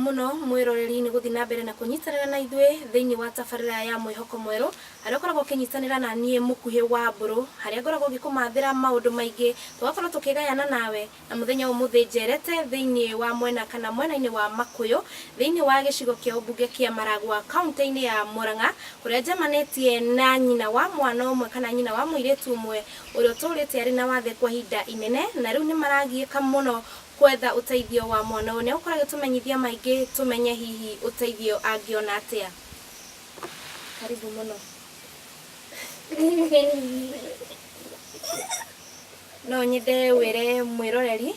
Mũno mwĩroreri nĩ gũthiĩ na mbere na kũnyitanĩra na ithuĩ thĩinĩ wa tabarĩra ya Mwĩhoko Mwerũ, harĩa ũkoragwo ũkĩnyitanĩra na niĩ Mũkuhĩ wa Mbũrũ, harĩa ngoragwo ngĩkũmathĩra maũndũ maingĩ, tũgakorwo tũkĩgayana nawe. Na mũthenya wa ũmũthĩ njerete thĩinĩ wa mwena kana mwena-inĩ wa Makũyũ, thĩinĩ wa gĩcigo kĩa ũmbunge kĩa Maragua, kauntĩ-inĩ ya Murang'a, kũrĩa njemanĩtie na nyina wa mwana ũmwe kana nyina wa mũirĩtu ũmwe ũrĩa ũtũrĩte arĩ na wathe kwa ihinda inene, na rĩu nĩ maragiĩka mũno kwetha ũteithio wa mwana ũyũ. Nĩ egũkorwo agĩtũmenyithia maingĩ tũmenye hihi ũteithio angĩona atĩa. Karibu mũno. No nyende wĩre mwĩroreri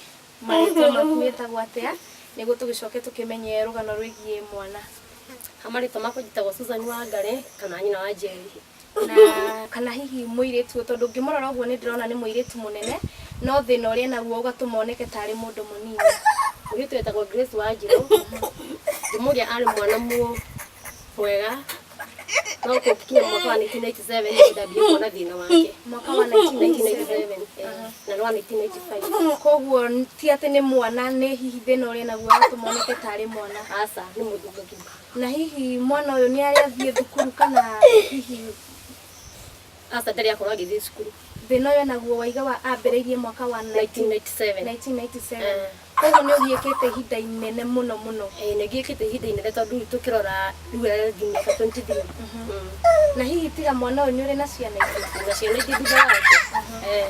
marĩtwa maku wĩtagwo atĩa nĩguo tũgĩcoke tũkĩmenye rũgano rwĩgiĩ mwana. Ha marĩtwa makwa njĩtagwo Susan Wangari kana nyina wa Njeri. Na kana hihi mũirĩtu ũyũ tondũ ngĩmũrora ũguo nĩ ndĩrona nĩ mũirĩtu mũnene no thĩna ũrĩa enaguo ũgatũma oneke tarĩ mũndũ mũnini. Mũirĩtu wetagwo Grace Wanjirũ, ngĩmũgĩa arĩ mwana mwega no gũkinya mwaka wa 1997 nĩ ndambire kuona thĩna wake. Mwaka wa 1997. 1997 na nĩ wa 1995. Koguo ti atĩ nĩ mwana, nĩ hihi thĩna ũrĩa enaguo ũratũma oneke tarĩ mwana. Aca, nĩ mũndũ mũgima. Na hihi mwana ũyũ nĩ arĩ athiĩ thukuru kana hihi? Aca, ndarĩ akorwo agĩthiĩ cukuru. Thĩna ũyũ enaguo waiga wa ambĩrĩirie mwaka wa 1997. 1997. Koguo nĩ ũgiĩkĩte ihinda inene mũno mũno. Ĩĩ, nĩ ngiĩkĩte ihinda inene tondũ rĩu tũkĩrora rĩu arathiĩ mĩaka 23. Na hihi tiga mwana ũyũ nĩ ũrĩ na ciana ingĩ? Na ciana ingĩ thutha wake.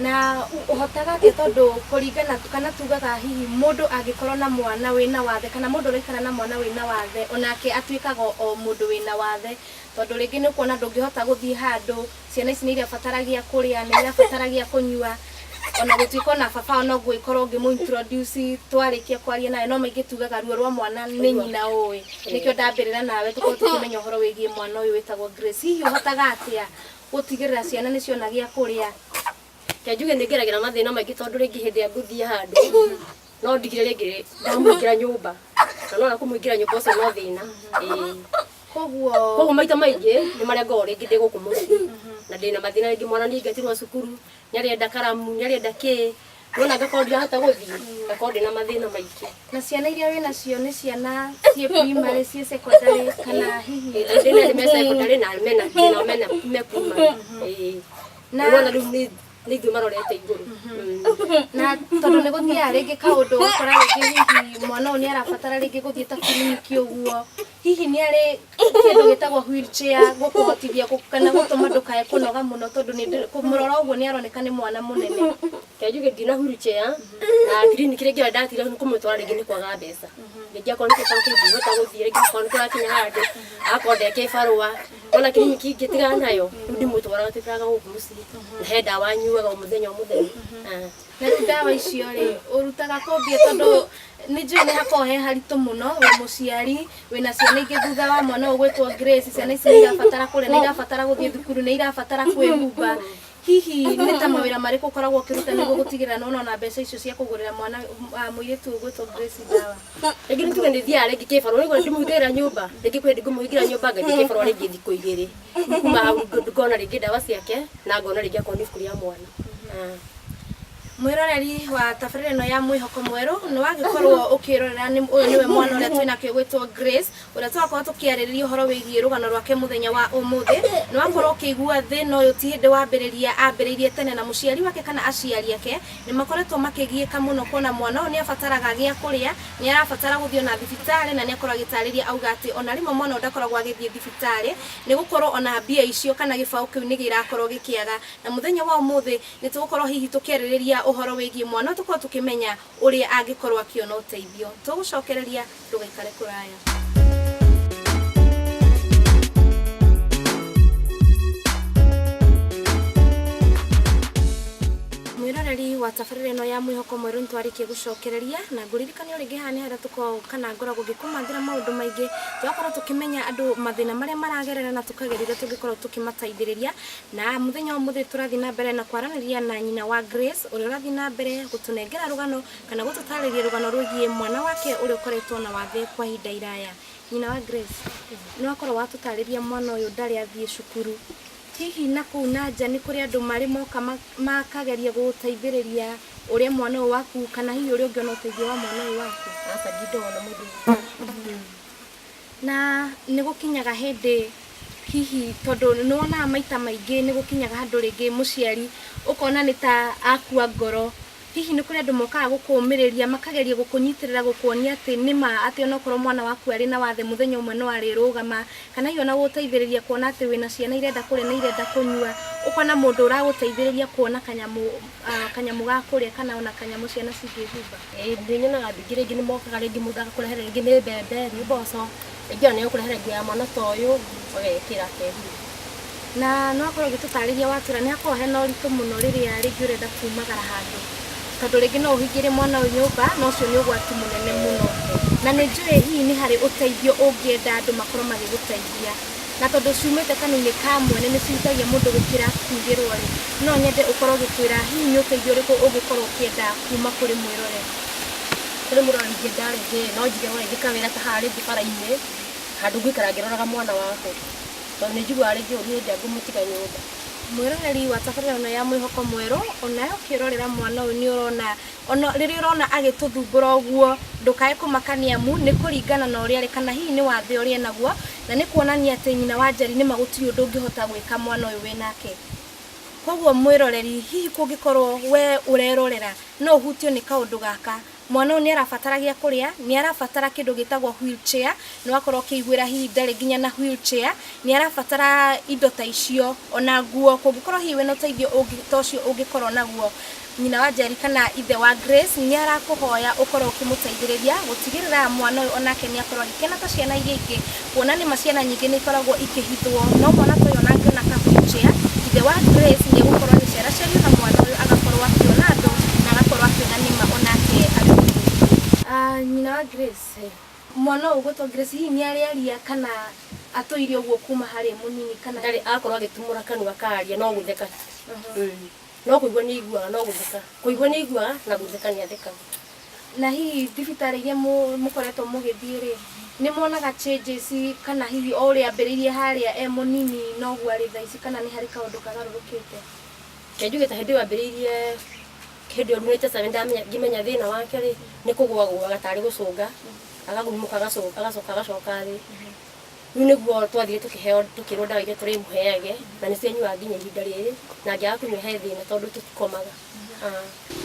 Na ũhotaga atĩa tondũ kũringana kana tugaga hihi mũndũ angĩkorwo na mwana wĩna wathe kana mũndũ ũraikara na mwana wĩna wathe onake atuĩkaga o mũndũ wĩna wathe, tondũ rĩngĩ nĩ ũkuona ndũngĩhota gũthiĩ handũ, ciana ici nĩ irabataragia kũrĩa, nĩ irabataragia kũnyua, ona gũtuĩka ona baba wao no ngũgĩkorwo ngĩmũ introduce twarĩkia kwaria nawe, no maingĩ tugaga ruo rwa mwana nĩ nyina ũĩ. Nĩkĩo ndambĩrĩra nawe tũkorwo tũkĩmenya ũhoro wĩgiĩ mwana ũyũ wĩtagwo Grace. Hihi ũhotaga atĩa gũtigĩrĩra ciana nĩ ciona gĩa kũrĩa? Reke njuge nĩ ngeragĩra mathĩna maingĩ tondũ rĩngĩ hĩndĩ ĩrĩa ngũthiĩ handũ no ndigire rĩngĩ ndamũingĩra nyũmba, na nĩwona kũmũingĩra nyũmba ũcio no thĩna. Ĩĩ. Koguo Koguo maita maingĩ nĩ marĩa ngoragwo rĩngĩ ndĩ gũkũ mũciĩ na ndĩna mathĩna, rĩngĩ mwana nĩ aingatirwo cukuru, nĩ arenda karamu, nĩ arenda kĩ, nona ngakorwo ndirahota gũthiĩ, ngakorwo ndĩna mathĩna maingĩ. Na ciana iria wĩ nacio nĩ ciana ciĩ primary, ciĩ secondary kana hihi? Ndĩna arĩa me secondary na mena ndĩna mena me primary. Ĩĩ. Na Nona rĩu nĩ ithuĩ marorete igũrũ. Na tondũ nĩ gũthiaga rĩngĩ kaũndũ ũgakora rĩngĩ hihi mwana ũyũ nĩ arabatara rĩngĩ gũthiĩ ta kiriniki ũguo, hihi nĩ arĩ kĩndũ gĩtagwo wheelchair gũkũhotithia kana gũtũma ndũkae kũnoga mũno, tondũ nĩ kũmũrora ũguo nĩ aroneka nĩ mwana mũnene? Reke njuge ndina wheelchair na kiriniki rĩngĩ ũrĩa ndatigire nĩ kũmũtwara rĩngĩ nĩ kwaga mbeca. Rĩngĩ akorwo nĩ kĩbaũ kĩu ndingĩhota gũthiĩ, rĩngĩ akorwo nĩ kũrakinya handũ, agakorwo nde kĩbarũa. Wona kiriniki ingĩtigana nayo, rĩu ndimũtwaraga, tũikaraga gũkũ mũciĩ. Na he ndawa nyuaga o mũthenya o mũthenya. Na rĩu ndawa icio rĩ, ũrutaga kũ mbia, tondũ nĩ njũĩ nĩ hakoragwo he haritũ mũno, wĩ mũciari, wĩna ciana ingĩ thutha wa mwana ũyũ ũgwĩtwo Grace, ciana ici nĩ irabatara kũrĩa, nĩ irabatara gũthiĩ thukuru, nĩ irabatara kwĩhumba. Hihi nĩ ta mawĩra marĩkũ ũkoragwo ũkĩruta nĩguo gũtigĩrĩra nĩ wona mbeca icio cia kũgũrĩra mwana mũirĩtu ũyũ ũgwĩtwo Grace ndawa? Rĩngĩ nĩ tuge nĩ thiaga rĩngĩ kĩbarũa, rĩu ndĩmũhingagĩra nyũmba, rĩngĩ kwĩ hĩndĩ ngũmũhingĩra nyũmba ngathiĩ kĩbarũa rĩngĩ thikũ igĩrĩ. Kuma hau ngona rĩngĩ ndawa ciake na ngona rĩngĩ akorwo nĩ ibuku rĩa mwana. Mwĩroreri wa tabarĩra ĩno ya Mwĩhoko Mwerũ, nĩ wagĩkorwo ũkĩrorera nĩ ũyũ nĩwe mwana ũrĩa twĩnake ũgwĩtwo Grace, ũrĩa tũrakorwo tũkĩarĩrĩria ũhoro wĩgiĩ rũgano rwake mũthenya wa ũmũthĩ. Nĩ wakorwo ũkĩigua thĩna ũyũ ti hĩndĩ wambĩrĩria, ambĩrĩirie tene na mũciari wake kana aciari ake nĩ makoretwo makĩgiĩka mũno kuona mwana ũyũ nĩ abataraga gĩa kũrĩa, nĩ arabatara gũthiĩ ona thibitarĩ, na nĩ akorwo agĩtarĩria auga atĩ ona rĩmwe mwana ũyũ ndakoragwo agĩthiĩ thibitarĩ nĩ gũkorwo ona mbia icio kana gĩbaũ kĩu nĩ kĩrakorwo gĩkĩaga. Na mũthenya wa ũmũthĩ nĩ tũgũkorwo hihi tũkĩarĩrĩria ũhoro wĩgiĩ mwana ũyũ, tũkorwo tũkĩmenya ũrĩa angĩkorwo akĩona ũteithio. Tũgũcokereria, ndũgaikare kũraya. Mwĩroreri wa tabarĩra ĩno ya Mwĩhoko Mwerũ, nĩ twarĩkia gũcokereria na ngũririkanie o rĩngĩ haha nĩ harĩa tũkoragwo kana ngoragwo ngĩkũmathĩra maũndũ maingĩ, tũgakorwo tũkĩmenya andũ mathĩna marĩa maragerera na tũkageria ũrĩa tũngĩkorwo tũkĩmateithĩrĩria. Na mũthenya wa ũmũthĩ tũrathiĩ na mbere na kwaranĩria na nyina wa Grace, ũrĩa ũrathiĩ na mbere gũtũnengera rũgano kana gũtũtarĩria rũgano rwĩgiĩ mwana wake ũrĩa ũkoretwo na wathe kwa ihinda iraya. Nyina wa Grace, nĩ wakorwo watũtarĩria mwana ũyũ ndarĩ athiĩ cukuru. Hihi na kũu na nja nĩ kũrĩ andũ marĩ moka makageria gũgũteithĩrĩria ũrĩa mwana ũyũ waku, kana hihi ũrĩa ũngĩona ũteithio wa mwana ũyũ waku? Aca, ndirĩ ndona mũndũ. Na nĩ gũkinyaga hĩndĩ hihi tondũ nĩ wonaga maita maingĩ nĩ gũkinyaga handũ rĩngĩ mũciari ũkona nĩ ta akua ngoro, hihi nĩ kũrĩ andũ mokaga gũkũũmĩrĩria makageria gũkũnyitĩrĩra gũkuonia atĩ nĩma atĩ onokorwo mwana waku arĩ na wathe mũthenya ũmwe no arĩrũgama, kana hihi ona gũgũteithĩrĩria kuona atĩ wĩna ciana irenda kũrĩa na irenda kũnyua, ũkona mũndũ ũragũteithĩrĩria kuona kanyamũ kanyamũ ga kũrĩa kana ona kanyamũ ciana cingĩhumba? Ĩĩ nĩ nyonaga andũ aingĩ rĩngĩ nĩ mokaga rĩngĩ mũndũ agakũrehera rĩngĩ nĩ mbembe, nĩ mboco, rĩngĩ ona nĩ egũkũrehera nguo ya mwana ta ũyũ ũgekĩra akehumba. Na no akorwo ũgĩtũtarĩria watwĩra nĩ hakoragwo hena ũritũ mũno rĩrĩa rĩngĩ ũrenda kumagara handũ, tondũ rĩngĩ no ũhingĩre mwana ũyũ nyũmba na ũcio nĩ ũgwati mũnene mũno, na nĩ njũĩ hihi nĩ harĩ ũteithio ũngĩenda andũ makorwo magĩgũteithia, na tondũ ciumĩte kanua-inĩ ka mwene nĩ cihutagia mũndũ gũkĩra kugĩrwo rĩ, no nyende ũkorwo ũgĩtwĩra hihi nĩ ũteithio ũrĩkũ ũngĩkorwo ũkĩenda kuma kũrĩ mwĩroreri? Kũrĩ mwĩroreri ingĩenda rĩngĩ no njige rĩngĩ kawĩra ta haha rĩngĩ bara-inĩ handũ ngũikara ngĩroraga mwana wakwa, tondũ nĩ njiguaga rĩngĩ ũru hĩndĩ ĩrĩa ngũmũtiga nyũmba. Mwĩroreri wa tabarĩra ĩno ya Mwĩhoko Mwerũ, onawe ũkĩrorera mwana ũyũ nĩ ũrona, ona rĩrĩa ũrona agĩtũthumbũra ũguo, ndũkae kũmaka nĩ amu nĩ kũringana na ũrĩa arĩ kana hihi nĩ wathe ũrĩa enaguo, na nĩ kuonania atĩ nyina wa Njeri nĩma gũtirĩ ũndũ ũngĩhota gwĩka mwana ũyũ wĩnake. Koguo mwĩroreri, hihi kũngĩkorwo we ũrerorera no ũhutio nĩ kaũndũ gaka, mwana ũyũ nĩ arabatara gĩa kũrĩa, nĩ arabatara kĩndũ gĩtagwo wheelchair, nĩ wakorwo ũkĩiguĩra hihi ndarĩ nginya na wheelchair, nĩ arabatara indo ta icio, ona nguo, kũngĩkorwo hihi wĩna ũteithio ta ũcio ũngĩkorwo naguo, nyina wa Njeri kana ithe wa Grace nĩ arakũhoya ũkorwo ũkĩmũteithĩrĩria gũtigĩrĩra mwana ũyũ onake nĩ akorwo agĩkena ta ciana iria ingĩ, kuona nĩma ciana nyingĩ nĩ ikoragwo ikĩhithwo, no mwana ta ũyũ ona angĩona ka wheelchair, ithe wa Grace nĩ egũkorwo agĩceracerio na mwana ũyũ agakorwo akĩona andũ na agakorwo akĩona nĩma onake arĩ mũndũ. Nyina wa Grace, mwana ũyũ ũgwĩtwo Grace hihi nĩ arĩaria kana atũire ũguo kuma harĩ mũnini kana ndarĩ akorwo agĩtumũra kanua karia no gũtheka. No kũigua nĩ aiguaga no gũtheka, kũigua nĩ aiguaga na gũtheka nĩ athekaga. Na hihi thibitarĩ iria mũkoretwo mũgĩthiĩ rĩ, nĩ muonaga changes kana hihi o ũrĩa ambĩrĩirie harĩa e mũnini noguo arĩ thaa ici, kana nĩ harĩ kaũndũ kagarũrũkĩte? Reke njuge ta hĩndĩ ĩyo ambĩrĩirie hĩndĩ ĩyo ndumĩte seven ndamenya ngĩmenya thĩna wake rĩ, nĩ kũgũagũaga tarĩ gũcũnga, akagurumũka agacoka agacoka thĩ. Rĩu nĩguo twathire tũkĩheo tũkĩrwo ndawa iria tũrĩmũheage na nĩcio anyuaga nginya ihinda rĩrĩ, na angĩaga kũnyua he thĩna tondũ tũtikomaga.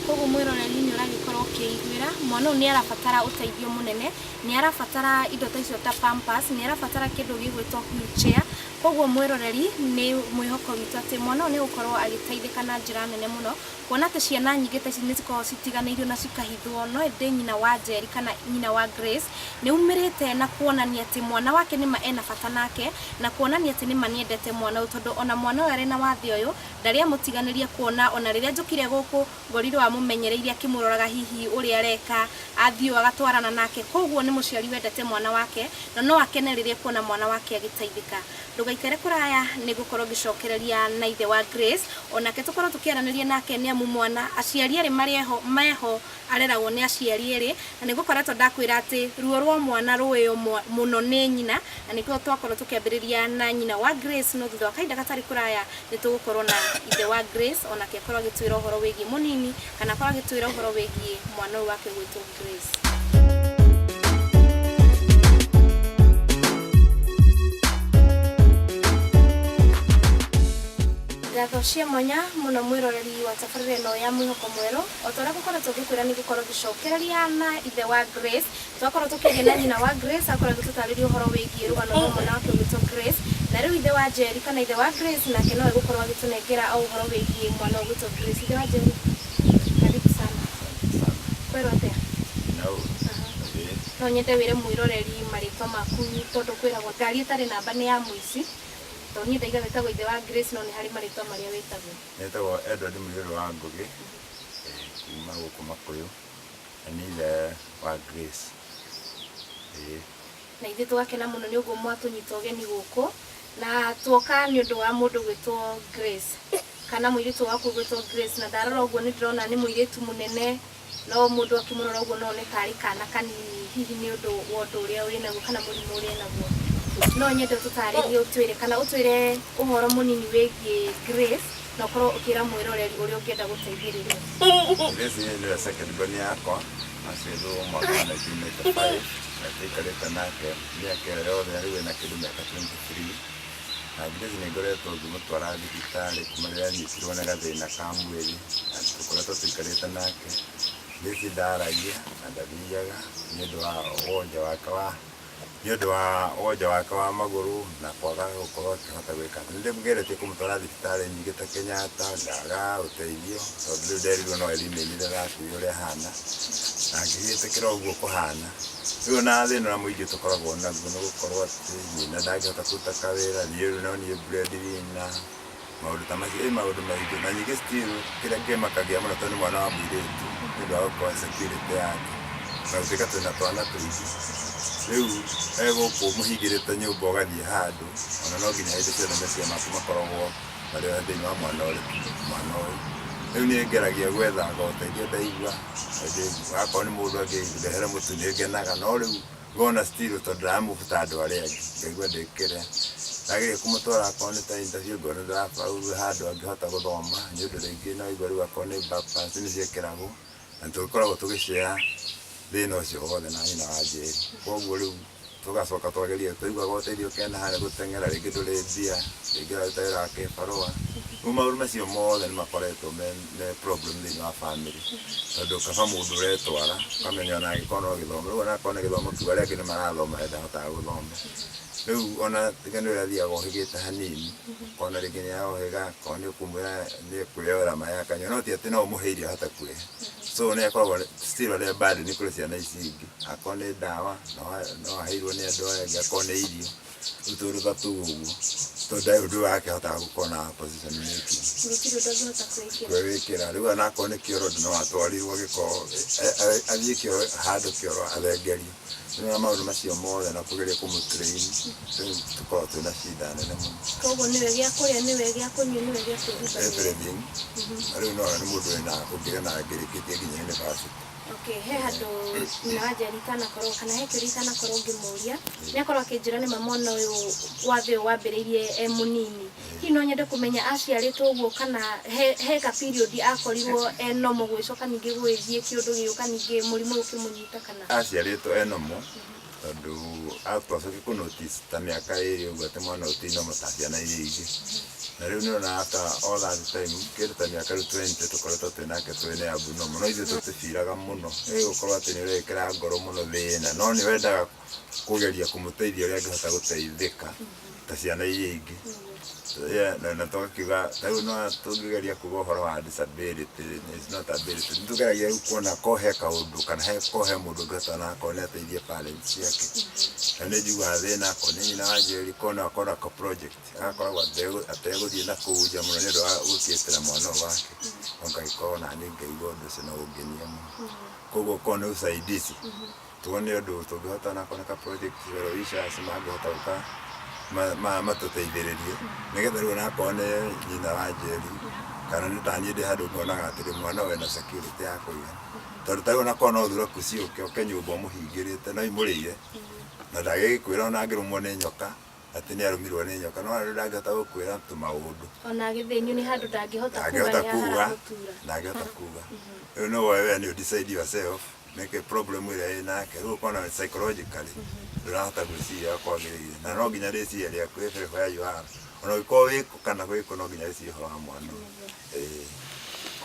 Koguo mwĩroreri nĩ ũragĩkorwo ũkĩiguĩra mwana ũyũ nĩ arabatara ũteithio mũnene, nĩ arabatara indo ta icio ta pampers, nĩ arabatara kĩndũ gĩgwĩtwo wheelchair. Koguo mwĩroreri nĩ mwĩhoko witũ atĩ mwana ũyũ nĩ egũkorwo agĩteithĩka na njĩra nene mũno, kuona atĩ ciana nyingĩ ta ici nĩ cikoragwo citiganĩirio na cikahithwo, no ĩndĩ nyina wa Njeri kana nyina wa Grace nĩ aumĩrĩte na kuonania atĩ mwana wake nĩma ena bata nake, na kuonania atĩ nĩma nĩendete mwana ũyũ, tondũ ona mwana ũyũ arĩ na wathe ũyũ ndarĩ amũtiganĩria, kuona ona rĩrĩa njũkire gũkũ ngorirwo amũmenyereire akĩmũroraga hihi ũrĩa areka, athiĩ ũũ agatwarana nake. Koguo nĩ mũciari wendete mwana wake na no akene rĩrĩa ekuona mwana wake agĩteithĩka. Ndũgaikare kũraya, nĩ ngũkorwo ngĩcokereria na ithe wa Grace, onake tũkorwo tũkĩaranĩria nake nĩ amu mwana aciari erĩ marĩ meho areragwo nĩ aciari erĩ, na nĩ ngũkoretwo ndakwĩra atĩ ruo rwa mwana rũĩo mũno nĩ nyina, na nĩkĩo twakorwo tũkĩambĩrĩria na nyina wa Grace, no thutha wa kahinda gatarĩ kũraya nĩ tũgũkorwo na ithe wa Grace, onake akorwo agĩtwĩra ũhoro wĩgiĩ mũnini kana akorwo agĩtwĩra ũhoro wĩgiĩ mwana ũyũ wake ũgwĩtwo Grace. Ngatho cia mwanya mũno mwĩroreri wa tabarĩra ĩno ya Mwĩhoko Mwerũ, o ta ũrĩa ngũkoretwo ngĩkwĩra nĩ ngũkorwo ngĩcokereria na ithe wa Grace, twakorwo tũkĩaria na nyina wa Grace akorwo agĩtũtarĩria ũhoro wĩgiĩ rũgano rwa mwana wake ũgwĩtwo Grace, na rĩu ithe wa Njeri kana ithe wa Grace nake nowe gũkorwo agĩtũnengera o ũhoro wĩgiĩ mwana ũgwĩtwo Grace. Ithe wa Njeri, karibu sana. Kwĩrwo atĩa? No nyende wĩre mwĩroreri marĩtwa maku tondũ kwĩragwo ngari ĩtarĩ namba nĩ ya mũici. Tondũ niĩ ndaiga wĩtagwo ithe wa Grace no nĩ harĩ marĩtwa marĩa wĩtagwo. Nĩtagwo Edward Mũirũrĩ wa Ngũgĩ, kuma gũkũ Makũyũ, na nĩ ithe wa Grace. Na ithuĩ tũgakena mũno nĩ ũguo mwatũnyita ũgeni gũkũ, na tuoka nĩ ũndũ wa mũndũ gwĩtwo Grace kana mũirĩtu waku gwĩtwo Grace, na ndarora ũguo nĩ ndĩrona nĩ mũirĩtu mũnene, no mũndũ akĩmũrora ũguo no one tarĩ kana kanini, hihi nĩ ũndũ wa ũndũ ũrĩa wĩnaguo kana mũrimũ ũrĩa enaguo. No nyende ũtũtarĩrie ũtwĩre kana ũtwĩre ũhoro mũnini wĩgiĩ Grace na ũkorwo ũkĩra mwĩroreri ũrĩa ũngĩenda gũteithĩrĩria. Grace nĩwe second born yakwa, Aciarirwo mwaka wa 1995 na tũikarĩte nake mĩaka ĩyo yothe, rĩu ena kĩndũ mĩaka 23. Na Grace nĩ ngoretwo ngĩmũtwara thibitarĩ kuma rĩrĩa anyitirwo nĩ gathĩna ka mwĩrĩ, na tũkoretwo tũikarĩte nake. Grace ndaragia na ndathiaga nĩ ũndũ wa wonje wake wa nĩ ũndũ wa wonje wake wa magũrũ na kwaga gũkorwo akĩhota gwĩka. Nĩ ndĩgeretie kũmũtwara thibitarĩ nyingĩ ta Kenyatta, ngaga ũteithio tondũ rĩu nderirwo no ĩremainire that way ũrĩa ahana, na ngĩgĩtĩkĩra ũguo kũhana. Rĩu ona thĩna ũrĩa mũingĩ tũkoragwo naguo nĩ gũkorwo atĩ nyina ndangĩhota kũruta kawĩra, niĩ rĩu no niĩ breadwinner, maũndũ ta macio, ĩ maũndũ maingĩ. Na ningĩ still kĩrĩa kĩmakagia mũno tondũ nĩ mwana wa mũirĩtu nĩ ũndũ wa gũkorwo security yake, na gũtuĩka twĩna twana tũingĩ. Rĩu egũkũ mũhingĩrĩte nyũmba ũgathiĩ handũ, ona no nginya hĩndĩ ciothe meciria maku makoragwo marĩ o thĩinĩ wa mwana ũrĩkũ, mwana ũyũ. Rĩu niĩ ngeragia gwethanga ũteithio ndaigua, hĩndĩ akorwo nĩ mũndũ angĩndehere mũtu nĩ ngenaga, no rĩu ngona still tondũ ndĩramũbuta andũ arĩa angĩ, ngaigua ndĩkĩrĩa. Ndageria kũmũtwara akorwo nĩ ta interview ngona ndarabaulu handũ angĩhota gũthoma, nĩ ũndũ rĩngĩ no igua rĩu akorwo nĩ bypass nĩ ciĩkĩragwo, na tũkoragwo tũgĩ share thĩna ũcio wothe na nyina wa Njeri. Koguo rĩu tũgacoka twageria twaiguaga ũteithio ũkĩenda harĩa gũteng'era, rĩngĩ ndũrĩ mbia, rĩngĩ ũraruta wĩra wa kĩbarũa. Rĩu maũndũ macio mothe nĩ makoretwo me problem thĩinĩ wa family, tondũ kaba mũndũ ũretwara ũkamenya ona angĩkorwo no gĩthomo, rĩu ona akorwo nĩ gĩthomo kĩu arĩa angĩ nĩ marathoma we ndahotaga gũthoma. Rĩu ona tiga nĩ ũrĩa athiaga ohĩgĩte hanini, ũkona rĩngĩ nĩ arohĩga, akorwo nĩ ũkũmwĩra nĩ ekwĩyoera maĩ akanyua, no ti atĩ no ũmũhe irio ahote kwĩhe. So nĩ akoragwo still arĩ burden kũrĩ ciana ici ingĩ, akorwo nĩ ndawa no aheirwo nĩ andũ aya angĩ, akorwo nĩ irio, rĩu tũũndũ ta tũu ũguo, tondũ ndarĩ ũndũ arakĩhota gũkorwo na position making. Gũtirĩ ũndũ angĩhota kwĩĩkĩra. Kwĩĩkĩra. Rĩu ona akorwo nĩ kĩoro no atwarirwo gĩkorwo athiĩ kĩoro handũ kĩoro athengerio. Rĩu maũndũ macio mothe na kũgeria kũmũ train, rĩu tũkoragwo twĩna shida nene mũno. Koguo nĩwe gĩa kũrĩa, nĩwe gĩa kũnyua, nĩwe gĩa kwĩhumba, nĩwe. Everything. Na rĩu no nĩ mũndũ wĩna ũngĩgĩa na angĩrĩkĩtie nginya university. Okay, he handũ nyina wa Njeri itanakorwo kana he kĩũria itanakorwo ngĩmũria, nĩ akorwo akĩnjĩra nĩma mwana ũyũ wathe ũyũ wambĩrĩirie e mũnini. Hihi no nyende kũmenya aciarĩtwo ũguo kana he ka period akorirwo e normal, gũgĩcoka ningĩ gũgĩthiĩ kĩũndũ gĩgĩũka ningĩ mũrimũ ũyũ ũkĩmũnyita kana? Aciarĩtwo e normal, tondũ twacokire kũ notice ta mĩaka ĩrĩ ũguo atĩ mwana ũyũ ti normal ta ciana iria ingĩ. Na rĩu nĩ ũrona after all that time, kĩndũ ta mĩaka rĩu 20 tũkoretwo twĩ nake twĩ abnormal, no ithuĩ tũtibiraga mũno. Nĩ gũkorwo atĩ nĩ ũrekĩra ngoro mũno thĩna, no nĩ wendaga kũgeria kũmũteithia ũrĩa angĩhota gũteithĩka ta ciana iria ingĩ. Yeah, na tũgakiuga ta rĩu no tũngĩgeria kuga ũhoro wa disability, it's not ability. Nĩ tũgeragia rĩu kuona ko he kaũndũ kana he ko he mũndũ ũngĩhota na akorwo nĩ ateithie parents ciake. Na nĩ njiguaga thĩna akorwo nĩ nyina wa Njeri, ko no akorwo na ka project agakoragwo ategũthiĩ na kũu nja mũno nĩ ũndũ wa gũkĩtĩra mwana ũyũ wake. No ngagĩkorwo na niĩ ngaigua ũndũ ũcio no ũngenie mũno. Koguo korwo nĩ usaidizi, tuone ũndũ tũngĩhota na akorwo nĩ ka project well wishers mangĩhota gũka matũteithĩrĩrie nĩgetha rĩu onakorwo nĩ nyina wa Njeri kana nĩ ta niĩ ndĩ handũ ngonaga atĩrĩ mwana ũyũ ena security ya kũigana, tondũ ta rĩu onakorwo no thuraku ciũke ũke nyũmba ũmũhingĩrĩte no imũrĩire na ndagĩgĩkwĩra ona angĩrũmwo nĩ nyoka atĩ nĩ arũmirwo nĩ nyoka, no rĩu ndangĩhota gũkwĩra tũmaũndũ. Ona agĩthĩnio nĩ handũ ndangĩhota kuga. Ndangĩhota nĩ kuga. Haramũtura. Ndangĩhota kuga. Rĩu no we nĩ decide yourself nĩkĩ problem ĩrĩa ĩ nake. Rĩu ũkona psychologically ndũrahota gwĩciria kwagĩrĩire, na no nginya rĩciria rĩaku everywhere you are, ona ũngĩkorwo wĩkũ kana gwĩkũ, no nginya rĩcirie ũhoro wa mwana ũyũ. Ĩĩ.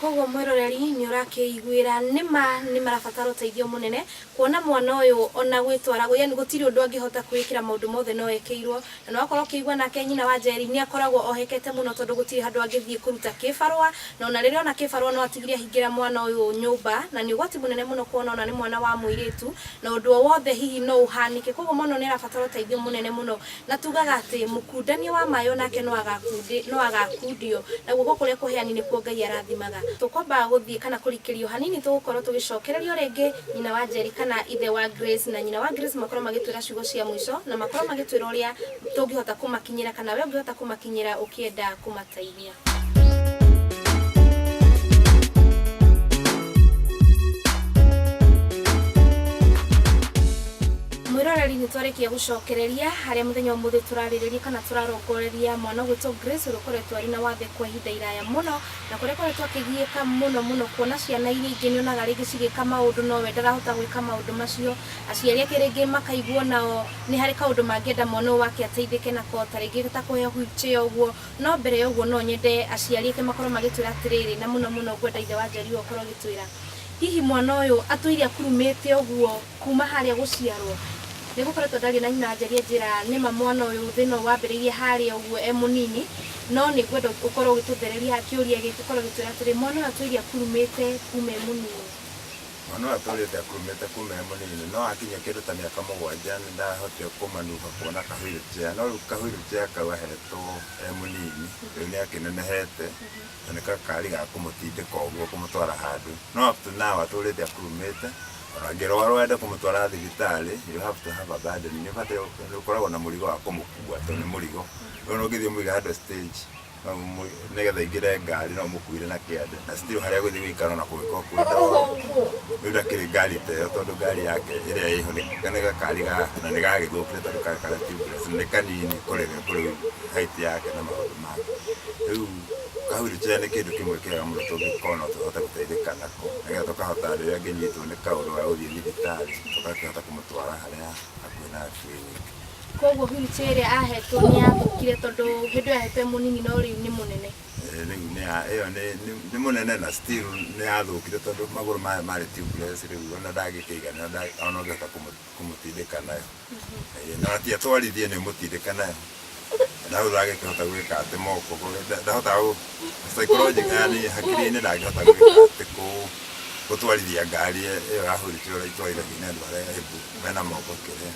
Koguo mwĩroreri nĩ ũrakĩiguĩra nĩma nĩ marabatara ũteithio mũnene kuona mwana ũyũ ona gwĩtwara, yani gũtirĩ ũndũ angĩhota kwĩĩkĩra, maũndũ mothe no ekĩirwo. Na nĩ wakorwo ũkĩigua nake nyina wa Njeri nĩ akoragwo ohekete mũno tondũ gũtirĩ handũ angĩthiĩ kũruta kĩbarũa, na ona rĩrĩa ona kĩbarũa no atigire ahingĩra mwana ũyũ nyũmba, na nĩ ũgwati mũnene mũno kuona ona nĩ mwana wa mũirĩtu na ũndũ o wothe hihi no ũhanĩke. Koguo mwana ũyũ nĩ arabatara ũteithio mũnene mũno, na tugaga atĩ mũkundania wa maĩ onake no agakundio, na guoko kũrĩa kũheani nĩkuo Ngai arathimaga. Tũkwamba gũthiĩ kana kũrikĩrio hanini, tũgũkorwo tũgĩcokererio rĩngĩ nyina wa Njeri kana ithe wa Grace na nyina wa Grace makorwo magĩtwĩra ciugo cia mũico na makorwo magĩtwĩra ũrĩa tũngĩhota kũmakinyĩra kana we ũngĩhota kũmakinyĩra ũkĩenda kũmateithia. Mwiroreri, nĩ twarĩkia gũcokereria harĩa mũthenya ũmũthĩ tũrarĩrĩria kana tũrarongoreria mwana ũgwĩtwo Grace, ũrĩa ũkoretwo arĩ na wathe kwa ihinda iraya mũno, na kũrĩa akoretwo akĩgiĩka mũno mũno kuona ciana iria ingĩ nĩonaga rĩngĩ cigĩka maũndũ nowe ndarahota gwĩka maũndũ macio. Aciari ake rĩngĩ makaigua nao nĩ harĩ kaũndũ mangĩenda mwana ũyũ wake ateithĩke nako, ta rĩngĩ ta kũheo wheelchair ũguo. No mbere ya ũguo, no nyende aciari ake makorwo magĩtwĩra atĩrĩrĩ, na mũno mũno ngwenda ithe wa Njeri ũkorwo ũgĩtwĩra hihi mwana ũyũ atũire akurumĩte ũguo kuma harĩa gũciarwo. Nĩ gũkoretwo ndaria na nyina Njeri, njĩra nĩma mwana ũyũ thĩna ũyũ wambĩrĩirie harĩa ũguo e mũnini, no nĩ ngwenda ũkorwo ũgĩtũthereria kĩũria gĩkĩ, ũkorwo ũgĩtwĩra atĩrĩ, mwana ũyũ atũire akurumĩte kuma e mũnini? Mwana ũyũ atũrĩte akurumĩte kuma e mũnini, no akinya kĩndũ ta mĩaka 7 nĩ ndahotire kũmanuba kuona ka wheelchair. No rĩu ka wheelchair kau ahetwo e mũnini, rĩu nĩ akĩnenehete na nĩ gakari ga kũmũtindĩka ũguo kũmũtwara handũ. No up to now atũrĩte akurumĩte. Ona angĩrwarwo ende kũmũtwara thibitarĩ, you have to have a burden, nĩ ũbataire nĩ ũkoragwo na mũrigo wa kũmũkua, tondũ nĩ mũrigo. Rĩu ũngĩthiĩ ũmũige handũ stage nĩgetha aingĩre ngari, no ũmũkuire na kĩande, na still harĩa gũthiĩ gũikara na kũngĩkorwo kwĩ ndoro. Rĩu ndakĩrĩ ngari ta ĩyo, tondũ ngari yake ĩrĩa ĩho nĩ gakari ga na nĩ gagĩthũkire, tondũ karĩ karĩa tubeless, nĩ kanini kũrĩ height yake na maũndũ make. Rĩu ka wheelchair nĩ kĩndũ kĩmwe kĩega mũno tũngĩkorwo no tũhote gũteithĩka nako, nĩgetha tũkahota rĩrĩa angĩnyitwo nĩ kaũndũ ga gũthiĩ thibitarĩ, tũgakĩhota kũmũtwara harĩa hakuhĩ na clinic. Koguo wheelchair ĩrĩa ahetwo nĩ yathũkire, tondũ hĩndĩ ĩyo ahetwo e mũnini, no rĩu nĩ mũnene? Rĩu nĩ ĩyo nĩ mũnene na still nĩ yathũkire, tondũ magũrũ maya marĩ tubeless. Rĩu ona ndangĩkĩiganĩra, ona ũngĩhota kũmũtindĩka nayo. Na ti atwarithie, nĩ ũmũtindĩka nayo na hau ndangĩkĩhota gwĩka atĩ moko ndahotaga psychological, yani hakiri-inĩ ndangĩhota gwĩka atĩ gũtwarithia ngari ĩyo ya wheelchair ũrĩa itwarithagio nĩ andũ arĩa able mena moko kĩrĩa.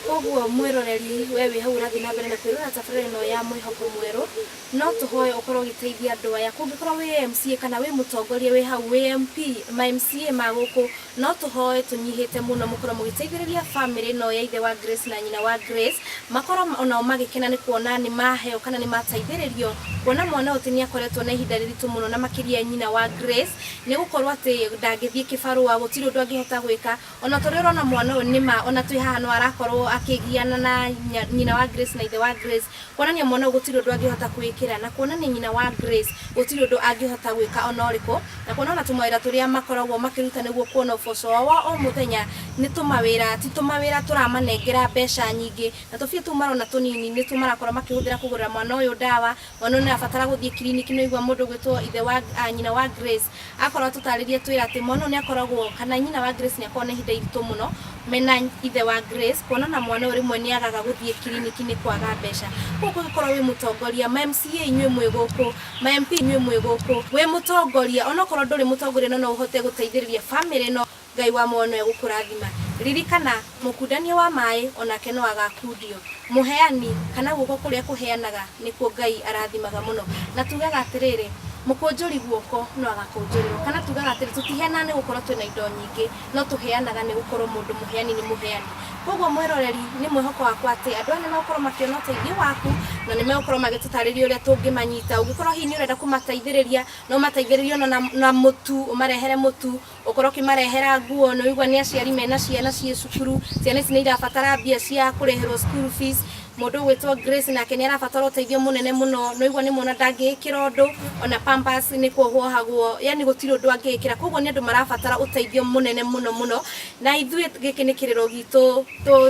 Koguo mwĩroreri, we wĩ hau ũrathiĩ na mbere na kwĩrora tabarĩra ĩno ya Mwĩhoko Mwerũ, no tũhoe ũkorwo ũgĩteithia andũ aya. Kũngĩkorwo wĩ MCA kana wĩ mũtongoria wĩ hau, wĩ MP, ma MCA ma gũkũ, no tũhoe tũnyihĩte mũno mũkorwo mũgĩteithĩrĩria bamĩrĩ ĩno ya ithe wa Grace na nyina wa Grace, makorwo onao magĩkena nĩ kuona nĩ maheo kana nĩ mateithĩrĩrio, kuona mwana ũyũ atĩ nĩ akoretwo na ihinda rĩritũ mũno, na makĩria nyina wa Grace, nĩ gũkorwo atĩ ndangĩthiĩ kĩbarũa, gũtirĩ ũndũ angĩhota gwĩka. Ona tũrĩa ũrona mwana ũyũ nĩma ona twĩ haha no arakorwo akĩgiana na nyina wa Grace na ithe wa Grace, kuonania mwana ũyũ gũtirĩ ũndũ angĩhota kwĩkĩra, na kuonania nyina wa Grace gũtirĩ ũndũ angĩhota gwĩka ona ũrĩkũ, na kuona ona tũmawĩra tũrĩa makoragwo makĩruta nĩguo kuona ũboco wao wa o mũthenya nĩ tũmawĩra, ti tũmawĩra tũramanengera mbeca nyingĩ, na tũbia tũu marona tũnini nĩtuo marakorwo makĩhũthĩra kũgũrĩra mwana ũyũ ndawa. Mwana ũyũ nĩ arabatara gũthiĩ kiriniki. Nĩ ũigua mũndũ ũgwĩtwo ithe wa nyina wa Grace akorwo atũtarĩrie twĩra atĩ mwana ũyũ nĩ akoragwo, kana nyina wa Grace nĩ akoragwo na ihinda iritũ mũno mena ithe wa Grace, kuona na mwana ũyũ rĩmwe nĩ agaga gũthiĩ kiriniki nĩ kwaga mbeca. Koguo kũngĩkorwo wĩ mũtongoria, ma MCA inyuĩ mwĩ gũkũ, ma MP inyuĩ mwĩ gũkũ, wĩ mũtongoria, onokorwo ndũrĩ mũtongoria, no no ũhote gũteithĩrĩria bamĩrĩ ĩno, Ngai wa muoyo no egũkũrathima. Ririkana, mũkundania wa maĩ onake no agakundio. Mũheani kana guoko kũrĩa kũheanaga nĩkuo Ngai arathimaga mũno. Na tugaga atĩrĩrĩ, mũkũnjũri guoko no agakũnjũrĩrwo, kana tugaga atĩrĩ, tũtiheanaga nĩ gũkorwo twĩna indo nyingĩ, no tũheanaga nĩ gũkorwo mũndũ mũheani nĩ mũheani. Koguo mwĩroreri, nĩ mwĩhoko wakwa atĩ andũ aya nĩ megũkorwo makĩona ũteithio waku na nĩ megũkorwo magĩtũtarĩria ũrĩa tũngĩmanyita. Ũngĩkorwo hihi nĩ ũrenda kũmateithĩrĩria, no mateithĩrĩrie ona na mũtu, ũmarehere mũtu, ũkorwo ũkĩmarehera nguo. Nĩ ũigua nĩ aciari mena ciana ciĩ cukuru, ciana ici nĩ irabatara mbia cia kũrĩhĩrwo school fees. Mũndũ ũgwĩtwo Grace nake nĩ arabatara ũteithio mũnene mũno. Nĩ ũigua nĩ mwana ndangĩĩkĩra ũndũ, ona pampers nĩ kuohwo ohagwo, yani gũtirĩ ũndũ angĩĩkĩra. Koguo nĩ andũ marabatara ũteithio mũnene mũno mũno, na ithuĩ gĩkĩ nĩ kĩrĩro gitũ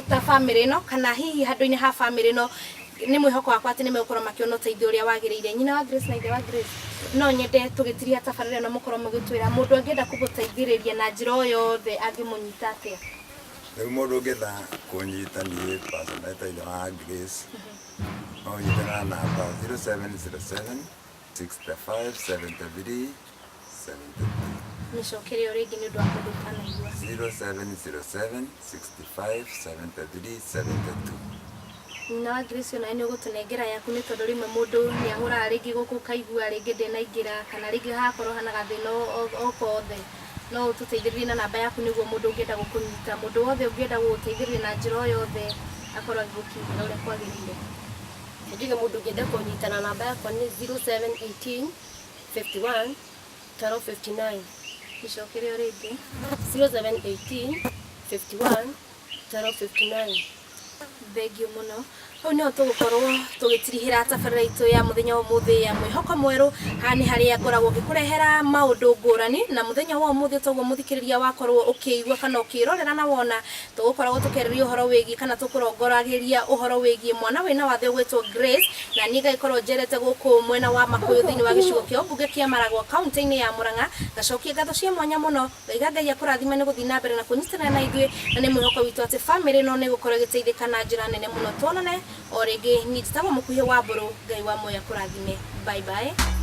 ta bamĩrĩ ĩno, kana hihi handũ-inĩ ha bamĩrĩ ĩno. Nĩ mwĩhoko wakwa atĩ nĩ megũkorwo makĩona ũteithio ũrĩa wagĩrĩire. Nyina wa Grace na ithe wa Grace, no nyende tũgĩtiria tabarĩra ĩno mũkorwo mũgĩtwĩra mũndũ angĩenda kũmũteithĩrĩria na njĩra o yothe angĩmũnyita atĩa? Rĩu mũndũ ũngĩenda kũnyita niĩ personally ta ithe wa Grace, no ũnyite na namba 0707 65 73 72. Mĩcokere o rĩngĩ nĩ ũndũ wa mũndũ ũtanaigua. 0707 65 73 72. Nyina wa Grace, onawe nĩ ũgũtũnengera yaku, nĩ tondũ rĩmwe mũndũ nĩ ahũraga rĩngĩ gũkũ ũkaigua rĩngĩ ndĩnaingĩra, kana rĩngĩ hagakorwo hana gathĩna o kothe, no ũtũteithĩrĩrie na namba yaku nĩguo mũndũ ũngĩenda gũkũnyita, mũndũ wothe ũngĩenda gũgũteithĩrĩria na njĩra o yothe, akorwo agĩgũkinyĩra ũrĩa kwagĩrĩire. Njuge mũndũ ũngĩenda kũnyita na namba yakwa nĩ 0718 51 1259. Mĩcokere o rĩngĩ. 0718 51 059. Thengio mũno. Hau nĩho tũgũkorwo tũgĩtirihĩra tabarĩra itũ ya mũthenya wa ũmũthĩ ya mwĩhoko mwerũ. Haha nĩ harĩa ngoragwo ngĩkũrehera maũndũ ngũrani, na mũthenya wa ũmũthĩ toguo mũthikĩrĩria wakorwo ũkĩigua kana ũkĩrorera na wona, tũgũkoragwo tũkĩarĩrĩria ũhoro wĩgiĩ kana tũkũrongoragĩria ũhoro wĩgiĩ mwana wĩna wathe ũgwĩtwo Grace, na niĩ ngagĩkorwo njerete gũkũ mwena wa Makũyũ thĩinĩ wa gĩcigo kĩa ũmbunge kĩa Maragwa kaunti-inĩ ya Murang'a. Ngacokia ngatho cia mwanya mũno, ngaiga Ngai akũrathime nĩ gũthiĩ na mbere na kũnyitanĩra na ithuĩ, na nĩ mwĩhoko witũ atĩ bamĩrĩ ĩno nĩ ĩgũkorwo ĩgĩteithĩka na njĩra nene mũno. Tuonane o rĩngĩ, niĩ njĩtagwo Mũkuhĩ wa Mbũrũ. Ngai wa muoyo akũrathime. Bye bye.